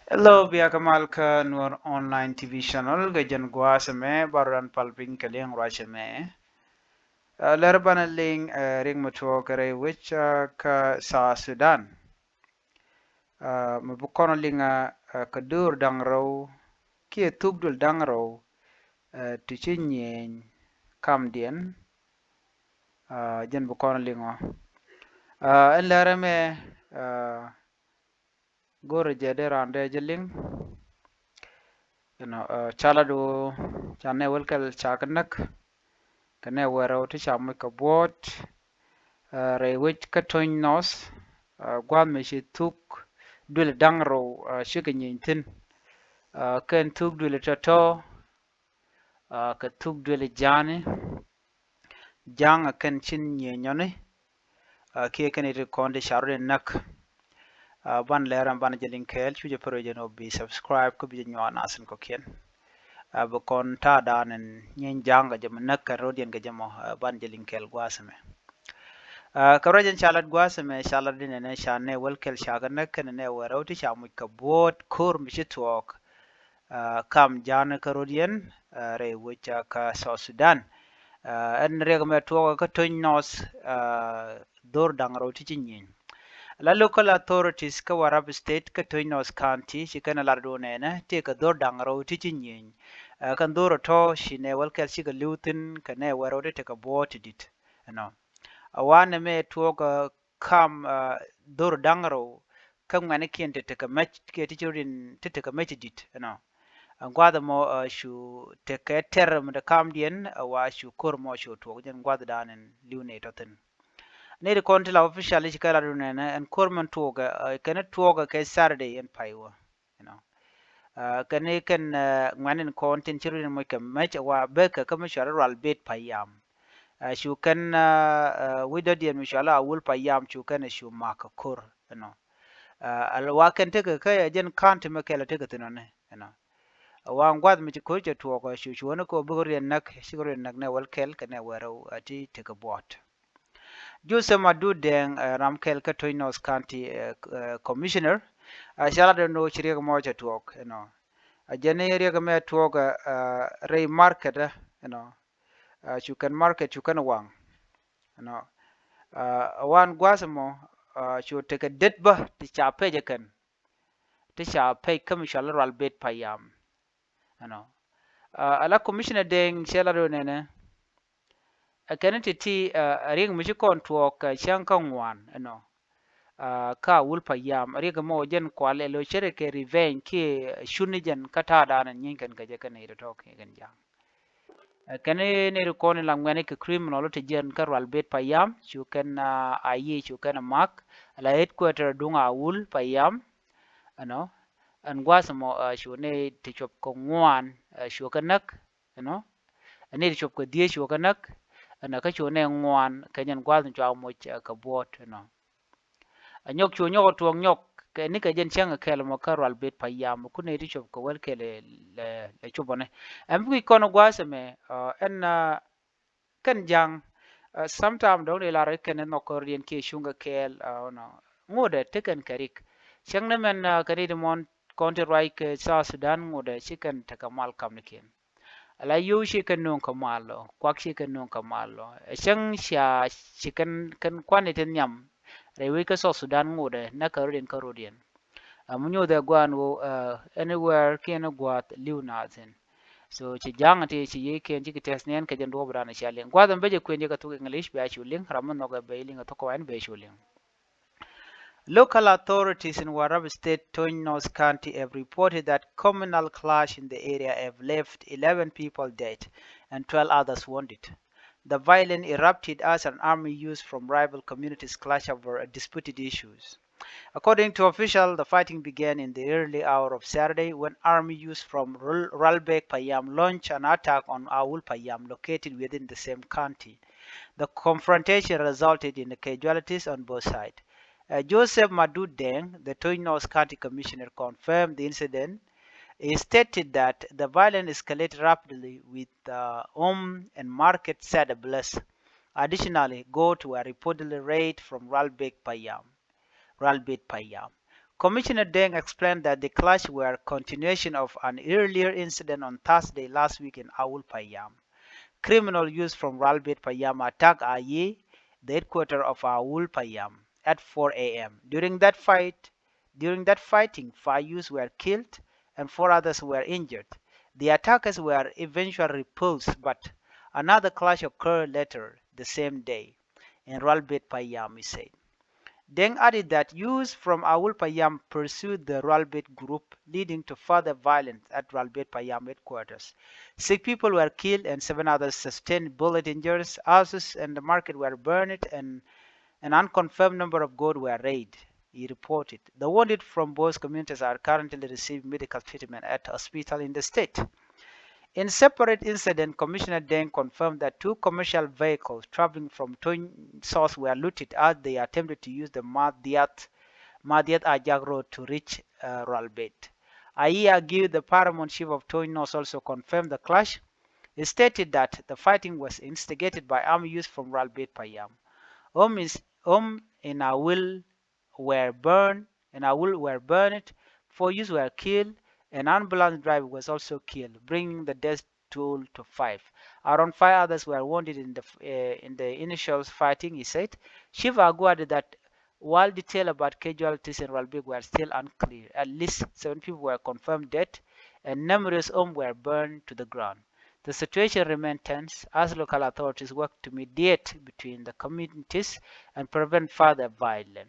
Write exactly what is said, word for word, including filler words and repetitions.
Hello, bia kɛ mal kä Nuer Online T V channel, kɛ jɛn gua̱a̱th ɛmɛ, ba rɔ dan pal piny kɛ liŋ ruac ɛmɛ. Ɛ, lɛr banɛ liŋ, ɛ, riɛk mi tuɔɔk kɛ rɛy wec, ɛ, kä South Sudan. Ɛ, mi bi kɔn liŋ, ɛ, ɛ, kɛ do̱r da̱ŋ rɛw kiɛ thuk duël da̱ŋ rɛw, ɛ, ti ci nyieny kamdiɛn, ɛ, jɛn bi kɔn liŋ ɔ. Ɛ, ɛn lɛr ɛmɛ, ɛ, go̱rɛ jɛ dee raan dee jɛ liŋ. You know, ɛ, ca lat ɣöö ca nɛ wäl kɛl ca kɛ näk kɛ nɛ wɛr rɛw ti ca moc kɛ buɔ̱ɔ̱t, ɛ, rɛy wec kä Tony North, ɛ, gua̱a̱th mi ci thuk duël da̱ŋ rɛw, ɛ, cikɛ nyieny thi̱n, ɛ, kɛn thuk duël tɔ̱tɔ̱, ɛ, kɛ thuk duël ja̱a̱ni. Ja̱a̱ŋ ɛ kɛn cin nyieenyɔni, ɛ, kiɛ kɛn iti kɔn ti ca rɔ̱diɛn näk. Ɛ, ban lɛr ɛn banɛ jɛ liŋ kɛɛl, cu jɛ pär jɛ nɔ bi subscribe kä bi jɛ nyuak nath tin kɔ̱kiɛn. Ɛ, bi kɔn ta̱a̱ da̱a̱n ɛn nyieny ja̱a̱ŋ kɛ jɛ mɔ näk kɛn rɔ̱diɛn kɛ jɛ mɔ, ɛ, banɛ jɛ liŋ kɛɛl gua̱a̱th ɛmɛ. Ɛ, kɛ ruac ɛn ca lat gua̱a̱th ɛmɛ, ca lat di nɛnɛ ca nɛ wäl kɛl ca kɛ näk kɛn nɛ wɛr rɛw ti ca moc kɛ buɔ̱ɔ̱t ko̱r mi ci thuɔɔk. Ɛ, kam ja̱a̱ni kä rɔ̱diɛn, ɛ, rɛy wec, ɛ, kä South Sudan. Ɛ, ɛn riɛk mɛ tuɔɔk kä Tony North, ɛ, dho̱r da̱ŋ rɛw ti ci nyieny. La local authorities kä Warrap State kä Tony North County ci kɛn ɛ lat duun nɛnɛ tëë kɛ dho̱r da̱ŋ rɛw ti ci nyieny. Ɛ, kɛn dho̱r ɛ tɔ̱ ci nɛ wäl kɛl cikɛ li̱w thi̱n kɛ nɛ wɛr rɛw ti tekɛ buɔ̱ɔ̱t ti di̱t. Ɛnɔ. Ɛ, wanɛ mɛ tuɔɔk, ɛ, kam, ɛ, dho̱r da̱ŋ rɛw kä ŋuɛ̈nikiɛn ti tekɛ mɛc kiɛ ti ci rɔ̱diɛn ti tekɛ mɛc ti di̱t, you know. Ɛn gua̱a̱th ɛmɔ, ɛ, cu tekɛ tɛr mi ti kamdiɛn, ɛ, wa cu ko̱r mɔ cu tuɔɔk jɛn gua̱a̱th da̱a̱n ɛn li̱w nɛy tɔ̱ thi̱n. Nɛy ti kɔn ti la official ci kɛ lat duun nɛnɛ ɛn ko̱r mɛn tuɔɔkɛ, ɛ, kɛn tuɔɔkɛ kɛ Saturday ɛn pay wä. You know. Ɛ, kɛn i̱ kɛn, ɛ, ŋuɛ̈n in kɔn tin ci rɔ̱diɛn moc kɛ mɛc wa bekɛ kä mi cual i̱ Rual Bet Payam. Ɛ, cu kɛn, ɛ, ɛ, wi̱c dɔ̱diɛn mi cual i̱ Awul Payam cu kɛn ɛ cu mak kɛ ko̱r, you know. Ɛ, wa kɛn tekɛ kä jɛn county mɛ kɛl tekɛ thi̱n ɔni, you know. Ɛ, wa gua̱th mi ci ko̱r cɛ tuɔɔk ɛ cu cuɔ̱n i̱ kɛ bikɛ rɔ̱diɛn näk, cikɛ rɔ̱diɛn näk nɛ wäl kɛl kɛ nɛ wɛr rɛw, ɛ, ti tekɛ buɔ̱ɔ̱t. Joseph Madut Deng, ɛ, ram kɛl kä Tony North County, ɛ, ɛ, Commissioner, ɛ, ca lat ɛn ɣöö ci riɛk mɔ cɛ tuɔɔk, you know. Ɛ, jɛn i̱ riɛk mɛ tuɔɔk, ɛ, ɛ, rɛy market, ɛ, you know. Ɛ, cu kɛn market cu kɛn waŋ, you know. Ɛ, ɛ, wan gua̱a̱th mɔ, ɛ, cu tekɛ det bä ti ca pec ɛ kɛn. Ti ca pec kä mi cual i̱ Rual Bet Payam. Ɛnɔ. Ɛ, ala Commissioner Deng cɛ lat ɣöö nɛnɛ. Ɛ kɛn ti̱ti̱, ɛ, riɛk mi ci kɔn tuɔɔk, ɛ, cäŋ kä ŋuan, ɛnɔ. Ɛ, kä Awul Payam, riɛk mɔ jɛn kual ɛ lo̱c cɛ rɛ kɛ revenge kiɛ cuni jɛn kä ta̱a̱ da̱a̱n ɛn nyieeny kɛn kɛ jɛ kɛn nɛy tɔ̱tɔ̱ kɛ kɛn ja̱a̱ŋ. Ɛ, kɛn nɛy ti kɔn in la ŋuɛ̈ni kɛ criminal ti jɛn kä Rual Bet Payam, cu kɛn, ɛ, a yiëë cu kɛn ɛ mak, la headquarter duŋ Awul Payam, ɛnɔ, ɛn gua̱a̱th mɔ, ɛ, cu nɛy ti cuɔp kɛ ŋuan, ɛ, cu kɛ näk, you know. Ɛ, nɛy ti cuɔp kɛ dhieec cu kɛ näk, ɛnɔ, kä cu nɛy ŋuan kɛ jɛn gua̱a̱th in cua moc, ɛ, kɛ buɔ̱ɔ̱t, you know. Ɛ, nyɔk cu nyɔk ɛ tuɔɔk nyɔk kɛ ni kɛ jɛn cäŋ ɛ kɛl mɔ kä Rual Bet Payam, ku nɛy ti cuɔp kɛ wäl kɛl lɛ, lɛ, lɛ cupɔni. Ɛn bikɛ kɔn gua̱a̱th ɛmɛ, ɛ, ɛn, ɛ, kɛn ja̱a̱ŋ, ɛ, sometime dɔ̱ŋ dee lar kɛn nhɔk kɔrdiɛn kiɛ cuŋ kɛ kɛɛl, ɛ, nɔ. Ŋotdɛ te kɛn kɛ rik. Cäŋ ni mɛn, ɛ, kɛn i̱ ti mɔn kɔn ti ruac kɛ South Sudan ŋotdɛ ci kɛn tekɛ mal kamnikiɛn. Ala yio̱w ci kɛn nööŋ kɛ mal ɔ, kuak ci kɛn nööŋ kɛ mal ɔ. Ɛ cäŋ cia ci kɛn, kɛn kuan i̱ ti nhiam rɛy wec kä South Sudan ŋotdɛ näk kɛ rɔ̱diɛn kä rɔ̱diɛn. Ɛ, mi nyoth ɛ gua̱a̱n ɣöö, ɛ, anywhere kiɛn ɛ gua̱a̱th li̱w naath thi̱n. So ci ja̱a̱ŋ ti ci yiëëkiɛn cikɛ tɛth niɛn kɛ jɛn duɔ̱ɔ̱p dan cia liŋ. Gua̱a̱th ɛn bä jɛ kuën jɛ kɛ thok English bia cu liŋ, ram mi nhɔk ɛ bɛ liŋ ɛ thok kɛ wa̱i̱n bɛ cu liŋ. Local authorities in Warrap State, Tony North County, have reported that communal clash in the area have left eleven people dead and twelve others wounded. The violence erupted as an army used from rival communities clash over disputed issues. According to officials, the fighting began in the early hour of Saturday when army used from Rul-, Ralbek Payam launched an attack on Awul Payam, located within the same county. The confrontation resulted in casualties on both sides. Uh, Joseph Madut Deng, the Tony North County Commissioner, confirmed the incident. He stated that the violence escalated rapidly with, uh, home and market set ablaze. Additionally, goats were reportedly raided from Ralbek Payam. Ralbek Payam. Commissioner Deng explained that the clash were continuation of an earlier incident on Thursday last week in Awul Payam. Criminal youths from Rualbit Payam attacked Ayi, the headquarter of Awul Payam, at four A M. During that fight, during that fighting, five youths were killed and four others were injured. The attackers were eventually repulsed, but another clash occurred later the same day in Rualbit Payam, he said. Deng added that youths from Awul Payam pursued the Rualbit group, leading to further violence at Rualbit Payam headquarters. Six people were killed and seven others sustained bullet injuries. Houses and the market were burned and an unconfirmed number of goods were raided, he reported. The wounded from both communities are currently receiving medical treatment at hospital in the state. In separate incident, Commissioner Deng confirmed that two commercial vehicles traveling from Tony South were looted as they attempted to use the Madiat, Madiat Ajak Road to reach uh, Rualbit. Ayi argued the paramount chief of Tony North also confirmed the clash. He stated that the fighting was instigated by armed youths from Rualbit Payam. Home, is, home in Awil were burned, in Awil were burned, four youths were killed, an ambulance driver was also killed, bringing the death toll to five. Around five others were wounded in the, uh, in the initial fighting, he said. Chief Agu added that while detail about casualties in Rualbit were still unclear, at least seven people were confirmed dead and numerous homes were burned to the ground. The situation remained tense as local authorities work to mediate between the communities and prevent further violence.